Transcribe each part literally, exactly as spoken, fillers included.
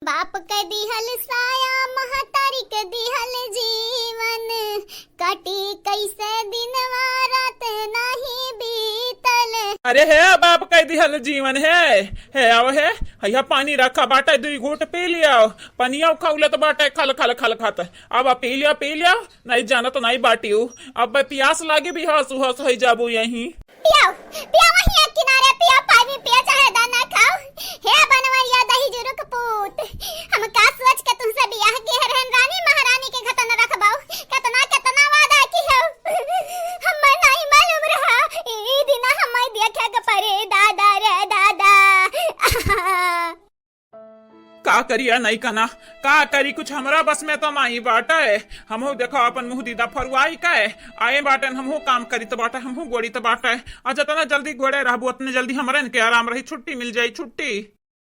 बाप के दिहल साया, महतारी के दिहल जीवन, कटी कैसे दिनवा रात नाही बीतल। अरे हे बाप के दिहल जीवन हे, हे आओ हे, हैया पानी रखा बाटे, दुई घूंट पी लियो। पनिया खौलत बाटे खल खल खल खत। अब पी लियो, पी लियो, नहीं जानत नहीं बाटियो। अब पियास लागी भी हस हस होइ जाबू यहीं। पियाओ, पियाओ वहीं एक किनारे पियाओ, पानी पिया चाहे दाना खाओ। हे बनवरिया दही जुरुक पूत, हम का सोच के तुमसे बियाह किहे रहन रानी महारानी के घतन रखबाओ। केतना केतना वादा किहेउ, हम्मे नाहीं मालूम रहा। ई दिना हम्मे देखे के परे दादा रे दादा। का करी ए नई कना, का करी, कुछ हमरा बस में तो नाई बाटे। हमहू देखो अपन मुँह दीदा फरुआई के आए बाटे, हमहू काम करी त बाटे, हमहू गोड़ी त बाटे। आ जतना जल्दी गोड़े रहबू, उतने जल्दी हमरे इनके आराम रही, छुट्टी मिल जाई, छुट्टी।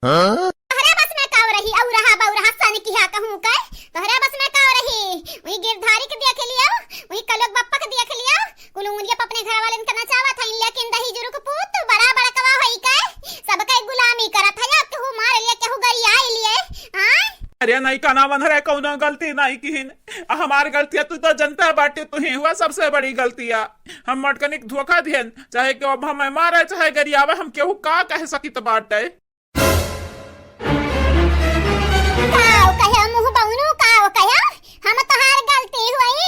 हाँ? तोहरे बस में काव रही, औ रहा बौ रहा सन किहा कहूँ के, तोहरे बस में काव रही। वही गिरधारी के देख लियो, वही कलोक बप्पा के देख लियो, कुल उंगलिया पे अपने घर वाले के नचावत हईन, लेकिन दही जुरुक पूत बड़ा बड़कवा होई के सबके गुलामी करत है, केहू मार लिए, केहू गरियाई लिए। हाँ? अरे नहीं कना, मनहरे कौनो गलती नहीं किहिन, हमार गलतिया तू तो जनता बाटे, तू ही हुआ सबसे बड़ी गलतिया। हम मटकनिक धोखा दिहन, चाहे केहू अब हमें मारे चाहे गरियावे, हम केहू का कह सकित बाटे। काव कहे मुँह बउनू, काव कहे हम तोहार गलती हुई।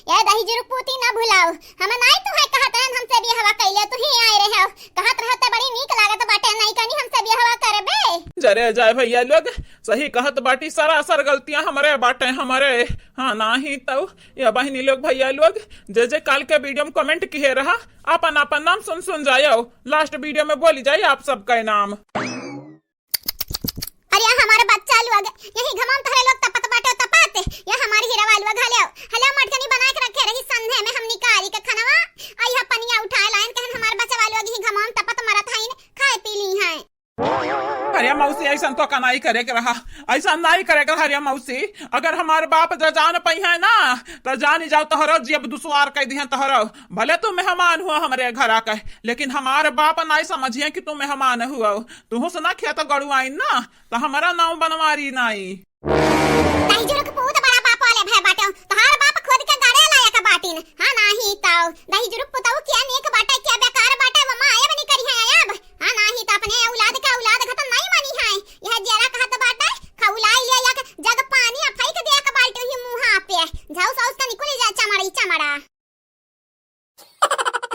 ए दही जुरुक पूती ना भुलाओ, हम नाई तुहे कहत रहन हमसे बियाहवा कैले, तू ही आए रहे हो। कहत रहते बड़ी नीक लागत बाटे, नाई कनी हमसे बियाहवा करबे। जरे जाए भैया लोग, सही कहत बाटी, सरासर गलतियाँ हमरे बाटे, हमरे। हाँ, नाही तौ ये बहिनी लोग, भैया लोग, जे जे काल के वीडियो में कमेंट किहे रहा, आपन आपन नाम सुन सुन जायो। लास्ट वीडियो में बोली जाए आप सबका नाम। अरे हमारे बच्चा लोग, यही घमाम तोहरे लोग तपत बाटे तपत, ये हमारे हीरा वालुआ घाले, हले मटकनी बना के रखे रही, संधे में हम निकारी के खनवा, आई है पनिया उठाए लाइन, कहन हमारे बच्चा वालुआ यही घमाम तपत मरत हईन, खाए पी ली हैं। अरे मौसी, ऐसा तो का नाई करे के रहा, ऐसा नाई करे के रहा। अरे मौसी, अगर हमारे बाप ज जान पई है ना, तो जानी जाओ तोहरो जियब दुश्वार कह दिहन तोहरो। भले तू मेहमान हुआ हमरे घरा के, लेकिन हमारे बाप नाई समझिए कि तू मेहमान हुआ। तुहू से ना खेत गड़ुआइन ना, तो हमारा नाम बनवारी नाई। दही जुरुक पूत बड़ा बाप वाले भय बाटे, तोहार बाप खुद के गड़े लायक बाटिन। हाँ नाही तौ, दही जुरुक पुतऊ क्या नीक बाटे, क्या बेकार बाटे, वो माँ आए बनी करी है अब। हाँ नाही तो अपने औलाद के औलाद खतम नहीं मानी है। यह जरा कहत बाटे, खौलाई ले एक जग पानी आ फेंक दे एक बाल्टी ही मुँहा पे। झाउस आउस का निकुल जा चमड़ी चमड़ा।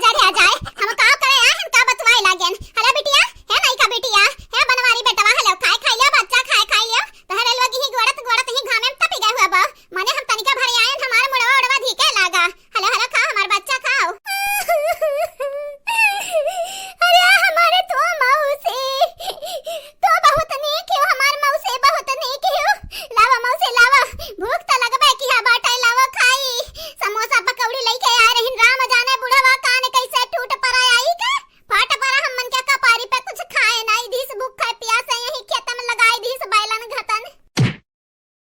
जा रे, आ जाए, हम का करे आए हैं, का बतवाए लागेन। हेलो बिटिया, हे नई का बिटिया, हे बनवारी बेटवा, हेलो, खाए खाई लियो, बच्चा खाए खाई लियो। तोहरे लोग ही गोड़त गोड़त ही घामे में तपी गए हुआ बा। मने हम तनिका भरे आए हैं, हमार मुड़वा उड़वा धीके लागा। हेलो, हेलो, खाओ हमार बच्चा, खाओ। अरे हमारे तो मौसी, तो बहुत नीक हो हमार मौसी, बहुत नीक हो। लावा मौसी, लावा, भूख तो लगबे किहा बाटे, लावा खाई। समोसा पकौड़ी लइके आए रहिन, राम जाने बुढ़वा कान कैसे टूट पड़ा आई के, फाट पड़ा हमन के कपारी पे, कुछ खाए नाई दिस, भूखे प्यासे यही खेत में लगाई दिस बैलन घतन।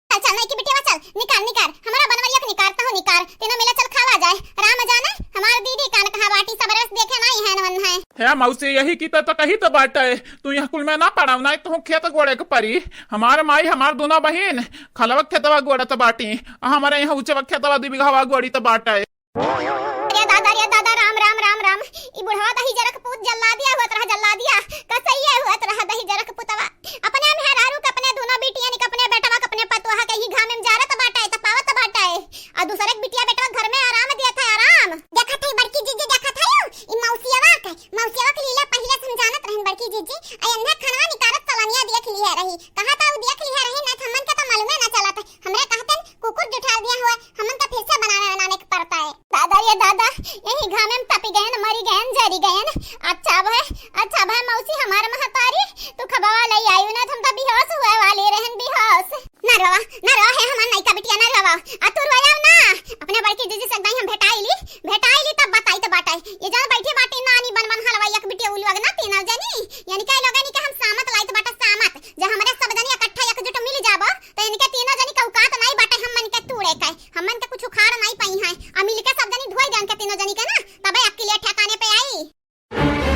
चल, चल, नहीं की बिटिया, चल, निकार, निकार, हमारा बनवरिया के निकार, तहु निकार, तीनों मिला चल खावा जाए। राम जाने, हमार दीदी कान कहाँ बाटी, सब रस देखे नाई है, न वन है। हे मौसी, यही की तो, तो कही तो बाटे, तू यहाँ कुल में ना पड़ाव, नाई तहु खेत गोड़े के परी। हमार माई, हमार दोनों बहिन, खलवा खेतवा गोड़त बाटी, आ हमारे यहाँ ऊंचवा खेतवा दू बिघवा गोड़ी तो बाटे। अरे दादा, रे दादा, राम, राम, राम, राम। ई बुढ़वा दही जरक पूत जल्लादिया हुअत रहा, जल्लादिया। कसैया हुअत रहा दही जरक पुतवा। अपने मेहरारू के, अपने दोनों बिटियन के, अपने बेटवा के, अपने पतोहा के ही घाम में जारत बाटे, तपावत बाटे। आ दूसरे के बिटिया बेटवा घर में आराम दियत है, आराम। देखत है बड़की जीजी, देखत है ई मौसियवा के, मौसियवा के लीला पहिले से हम जानत रहन बड़की जीजी। आ एन्हे खनवा निकारत सलनिया देख लिहे रही। कहा था उ देख लिहे रही, ना हमन के तो मालूमे ना चलत। हमरे कहतन कुकुर जुठार दिया हुआ, हमन तो फिर से बनावे बनाने के पड़ता है। दादा रे दादा, यही घामे में तपी गयन, मरी गयन, जरी गयन। अच्छा भय, अच्छा भय मौसी, हमार महतारी, तू खबवा लई आयु ना, हम तो बेहोश हुए वाली रहन, बेहोश। ना रोवा, ना रोवा है हमार नयका बिटिया, ना रोवा। आ तू रोयाव ना, अपने बड़की जीजी से गई हम भेटाई ली, भेटाई ली तब बताई तो बाटे। ये जन बैठी बाटी नानी बन बन हलवाई एक बिटिया उलुआ ना तीनों जनी, यानी कई लोगन के हम सामत लाइत बाटे, सामत। जब हमरे सब जनी इकट्ठा एकजुट मिल जाबो, तो इनके तीनों जनी के औकात नाई बाटे हमन के तूड़े के। हमन के कुछ उखाड़ नाई पाई हैं। आ मिल के सब जनी धोई दे इनके तीनों जनी के ना, तबे अकेले ठिकाने पे आई।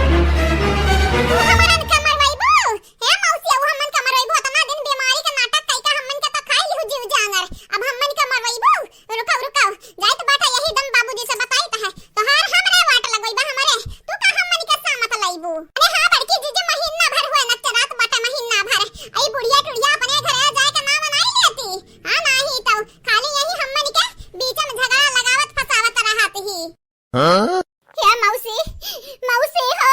हाँ? हे मौसी, मौसी हो,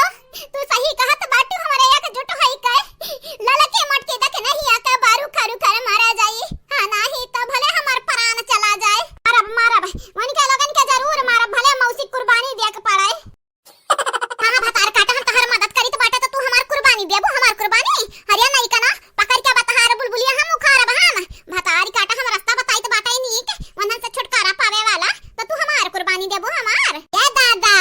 तू सही कहत बाटू, हमरे एकजुट होई के ललके मटकी देख नहीं आके बारू खरू खर मारा जाई। हाँ, नाही तो भले हमार प्राण चला जाए। मारब, मारब, उनके लोगन के जरूर मारब, भले मौसी कुर्बानी दे के पड़े। हाँ, भतार काटा, हम तोहर मदद करी तो बाटे तो तू हमार कुर्बानी देबू, हमार कुर्बानी? अरे नहीं कना, पकड़ के बतहार बुलबुलिया हम उखाड़ब हम। भतारी काटा हम रास्ता बताइत बाटे नीक, वंदन से छुटकारा पावे वाला, तो तू हमार कुर्बानी देबू हमार? ए दादा,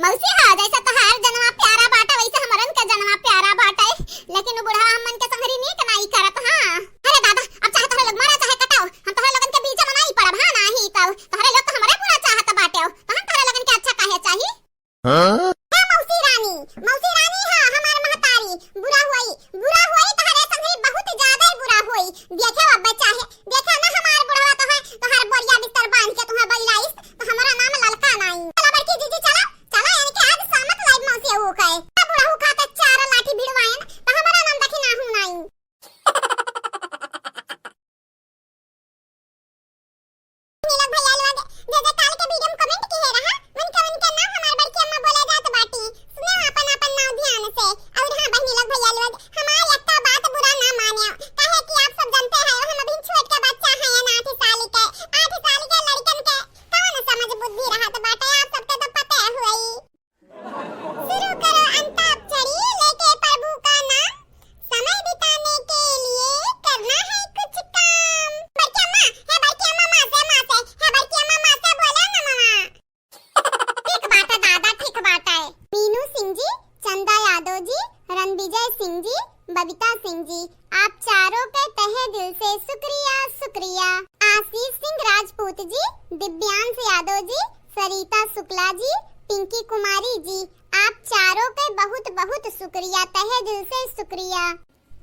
मौसी हो, जैसे तोहार जनवा प्यारा बाटे, वैसे हमरन के जनवा प्यारा बाटे, लेकिन उ बुढ़वा हमन के संगरी नीक नाई करत, हाँ। अरे दादा, अब चाहे तोहरे लोग मारा, चाहे कटाओ, हम तोहरे लोगन के बीच में नाई पड़ब, हाँ, नाही तो तोहरे लोग तो हमरे बुरा चाहत बाटे, तो हम तोहरे लोगन के अच्छा काहे चाही? हाँ? हे मौसी रानी, मौसी रानी, हाँ, हमार महतारी, बुरा होई, बुरा होई, तोहरे संगे बहुत ज्यादा ही बुरा होई। देखे अब चाहे, देखे ना हमार बुढ़वा तो है, तोहार बोरिया बिस्तर बांध के तुहे बैलाइस, तो हमारा नाम ललका नाई। चला बड़की जीजी, चला, चला, इनके आज सामत लाइव मौसी वो कहे। बुढ़ऊ खाते चार लाठी भिड़वाएन, तो हमारा नाम देखी ना हूँ नाई। बहिनी लोग, भैया लोग, जे जे काल के वीडियो में कमेंट किहे रहा, उनके, उनके नाम हमार बड़की अम्मा बोले जात बाटी। सुने आपन, आपन नाम ध्यान से। और हाँ बहिनी लोग, भैया लोग, हमार एकटा बात बुरा ना माने, काहे कि आप सब जानते हैं, हम अभी छोट के बच्चा हैं, आठ साल के, आठ साल के लड़कन के कौन समझ बुद्धि रहत बाटे, आप सबके तो पते हुई। शुरू करो अंताक्षरी लेके प्रभु का नाम, समय बिताने के लिए करना है कुछ काम। बड़की अम्मा, हे बड़की अम्मा, माँ से, माँ से, हे बड़की अम्मा, माँ से बोले ना मामा। ठीक बात है दादा, ठीक बात है। मीनू सिंह जी, चंदा यादव जी, रणविजय सिंह जी, बबीता सिंह जी, आप चारों के तहे दिल से शुक्रिया, शुक्रिया। आशीष सिंह राजपूत जी, दिव्यांश यादव जी, सरिता शुक्ला जी, पिंकी कुमारी जी, आप चारों के बहुत बहुत शुक्रिया, तहे दिल से शुक्रिया।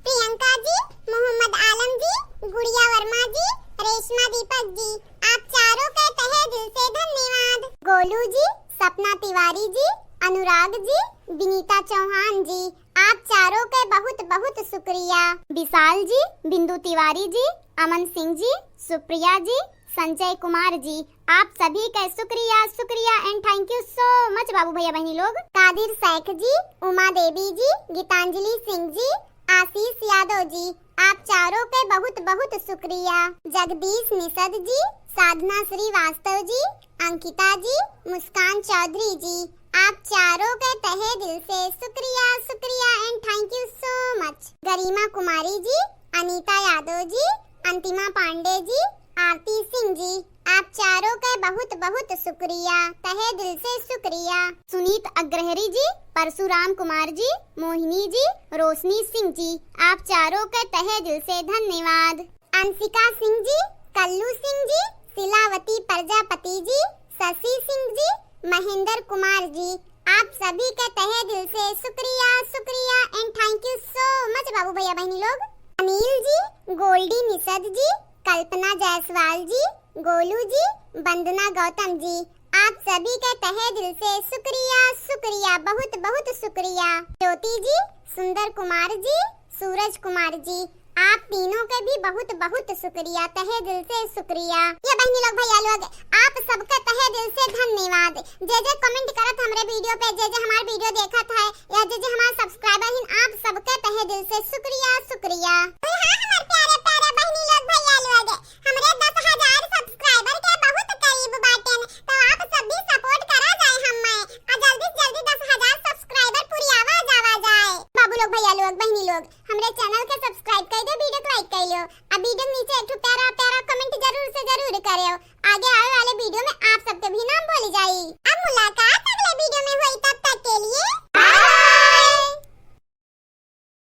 प्रियंका जी, मोहम्मद आलम जी, गुड़िया वर्मा जी, रेशमा दीपक जी, आप चारों के तहे दिल से धन्यवाद। गोलू जी, सपना तिवारी जी, अनुराग जी, विनीता चौहान जी, आप चारों के बहुत बहुत शुक्रिया। विशाल जी, बिंदु तिवारी जी, अमन सिंह जी, सुप्रिया जी, संजय कुमार जी, आप सभी के शुक्रिया, शुक्रिया and thank you so much बाबू भैया बहिनी लोग। कादिर शेख जी, उमा देवी जी, गीतांजलि सिंह जी, आशीष यादव जी, आप चारों के बहुत बहुत शुक्रिया। जगदीश निषद जी, साधना श्रीवास्तव जी, अंकिता जी, मुस्कान चौधरी जी, आप चारों के तहे दिल से शुक्रिया, शुक्रिया and thank you so much। गरिमा कुमारी जी, अनीता यादव जी, अंतिमा पांडे जी, आरती सिंह जी, आप चारों के बहुत बहुत शुक्रिया, तहे दिल से शुक्रिया। सुनीत अग्रहरी जी, परशुराम कुमार जी, मोहिनी जी, रोशनी सिंह जी, आप चारों के तहे दिल से धन्यवाद। अंशिका सिंह जी, कल्लू सिंह जी, शिलावती प्रजापति जी, शशि सिंह जी, महेंद्र कुमार जी, आप सभी के तहे दिल से शुक्रिया, शुक्रिया and thank you so much बाबू भैया बहिनी लोग। अनिल जी, गोल्डी निषद जी, कल्पना जायसवाल जी, गोलू जी, वंदना गौतम जी, आप सभी के तहे दिल से शुक्रिया, शुक्रिया, बहुत बहुत शुक्रिया। ज्योति जी, सुंदर कुमार जी, सूरज कुमार जी, आप तीनों के भी बहुत बहुत शुक्रिया, तहे दिल से शुक्रिया। ये बहिनी लोग, भैया लोग, आप सबके तहे दिल से धन्यवाद। जे जे comment करत हमरे वीडियो पे, जे जे हमार वीडियो देखत है, या जे जे हमार subscriber हैं, आप सबके तहे दिल से शुक्रिया, शुक्रिया। और हाँ, हमार प्यारे प्यारे बहिनी लोग, भैया लोग, हमरे दस हजार subscriber के बहुत करीब बाटेन, तो आप सब भी support करा जाए हमें, और जल्दी से जल्दी दस हजार subscriber पुरियावा जावा जाए। बाबू लोग, भैया लोग, बहिनी लोग, हमरे channel के subscribe कर दो, video को like कर लो, अब video के नीचे एक ठो प्यारा प्यारा comment जरूर से जरूर करेओ। आगे आवे वाले video में आप सबके भी नाम बोली जाई। अब मुलाकात अगले video में होई, तब तक के लिए